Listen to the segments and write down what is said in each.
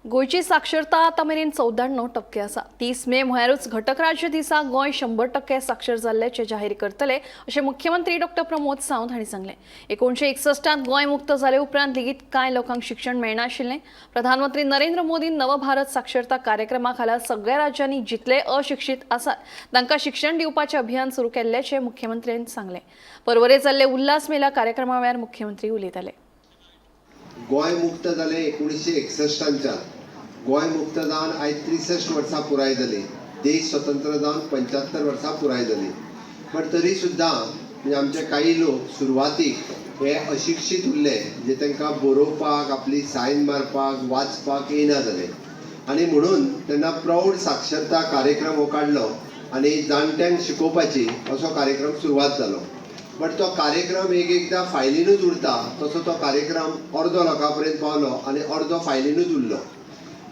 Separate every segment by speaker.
Speaker 1: गोंयची साक्षरता आतां मेरेन 94% आसा. 30 मे म्हळ्यारूच घटक राज्य दिसा गोंय 100% साक्षर जाल्ल्याचें जाहीर करतले अशें मुख्यमंत्री डॉक्टर प्रमोद सावंत हांणी सांगलें. 1961 गोंय मुक्त जाले उपरांत लेगीत कांय लोकांक शिक्षण मेळनाशिल्लें. प्रधानमंत्री नरेंद्र मोदीन नव भारत साक्षरता कार्यक्रमा खाला सगळ्या राज्यांनी जितले अशिक्षीत आसात तांकां शिक्षण दिवपाचें अभियान सुरू केल्ल्याचें मुख्यमंत्र्यान सांगलें. परवरे जाल्ले उल्हास मेला कार्यक्रमा वेळार मुख्यमंत्री उलयताले.
Speaker 2: गोंय मुक्त जालें 1961च्यान. गोंय मुक्त जावन आयज 63 वर्सां पुराय जालीं. देश स्वतंत्र जावन 75 वर्सां पुराय जालीं. बट तरी सुद्दां म्हणजे आमचे काही लोक सुरवातीक हे अशिक्षीत उरले, म्हणजे तांकां बरोवपाक, आपली सायन मारपाक, वाचपाक येयना जालें. आनी म्हणून तेन्ना प्रौढ साक्षरता कार्यक्रम हो काडलो आनी जाणट्यांक शिकोवपाची असो कार्यक्रम सुरवात जालो. बट तो कार्यक्रम एक एकदां फायलीनूच उरता, तसो तो कार्यक्रम अर्दो लोकां पर्यंत पावलो आनी अर्दो फायलीनूच उरलो.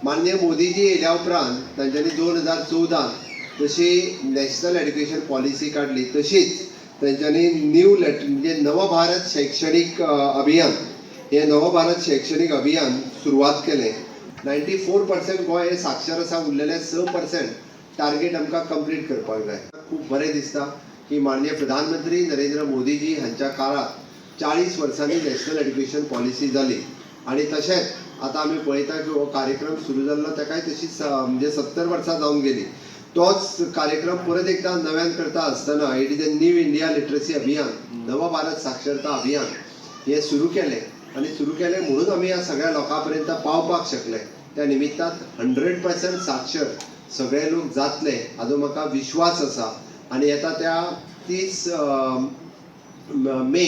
Speaker 2: माननीय मोदीजी येयल्या उपरांत तांच्यांनी 2014त जशी नॅशनल एड्युकेशन पॉलिसी काडली, तशीच तेंच्यांनी न्यू लेट म्हणजे नव भारत शैक्षणीक अभियान, हें नव भारत शैक्षणीक अभियान सुरवात केलें. 94% गोंय हें साक्षर आसा. उरलेलें 6% टार्गेट आमकां कंप्लीट करपाक जाय. खूब बरें दिसता की माननीय प्रधानमंत्री नरेंद्र मोदीजी हांच्या काळात 40 वर्सांनी नॅशनल एड्युकेशन पॉलिसी जाली. आनी तशेंच आतां आमी पळयता की हो कार्यक्रम सुरू जाल्लो ताकाय तशीच म्हणजे 70 वर्सां जावन गेली. तोच कार्यक्रम परत एकदां नव्यान करता आसतना it is a New India Literacy Abhiyan, नव भारत साक्षरता अभियान हें सुरू केलें. आनी सुरू केलें म्हणून आमी ह्या सगळ्या लोकां पर्यंत पावपाक शकले. त्या निमित्तान 100% साक्षर सगळे लोक जातले हाजो म्हाका विश्वास आसा. आनी येता त्या 30 मे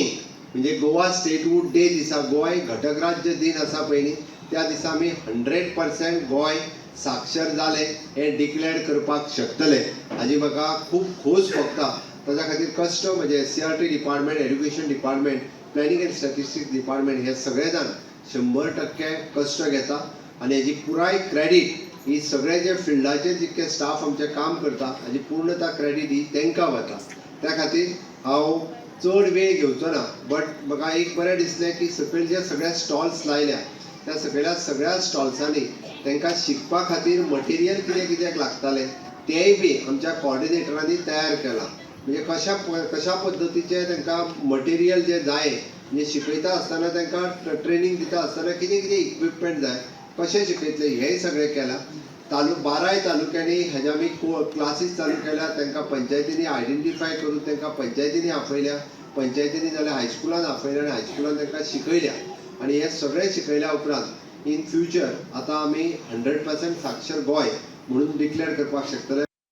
Speaker 2: म्हणजे गोवा स्टेटहूड डे दिसा, गोंय घटक राज्य दिन आसा पयलीं, त्या दिसा आमी 100% गोंय साक्षर जालें हें डिक्लेअर करपाक शकतले हाजी म्हाका खूब खोस भोगता. ताच्या खातीर कश्ट म्हणजे SCERT department, education department, planning and statistics department हे सगळे जाण 100% कश्ट घेता. आनी हेजी पुराय क्रेडीट ही सगळे जे फिल्डाचेर जितके स्टाफ आमचे काम करता, हाजी पूर्णता क्रेडीट ही तांकां वता. त्या खातीर हांव चड वेळ घेवचो ना, बट म्हाका एक बरें दिसलें की सकयल जे सगळे स्टॉल्स लायल्या, त्या सगळ्या सगळ्या स्टॉल्सांनी तांकां शिकपा खातीर मटेरियल कितें कित्याक लागतालें तेंय बी आमच्या कॉर्डिनेटरांनी तयार केलां. म्हणजे कशा कशा पद्दतीचें तांकां मटेरियल जें जाय, म्हणजे शिकयता आसतना, तांकां ट्रेनींग दिता आसतना कितें कितें इक्विपमेंट जाय, कशें शिकयतले, हेंय सगळें केलां. 12 तालुक्यांनी हेज्या आमी क्लासीस चालू केल्या. तांकां पंचायतींनी आयडेंटिफाय करून तांकां पंचायतींनी आपयल्या, पंचायतींनी जाल्यार हायस्कुलान आपयल्या आनी हायस्कुलान तांकां शिकयल्या. आनी हें सगळें शिकयल्या उपरांत इन फ्युचर आतां आमी 100% साक्षर गोंय म्हणून डिक्लेअर करपाक शकतले.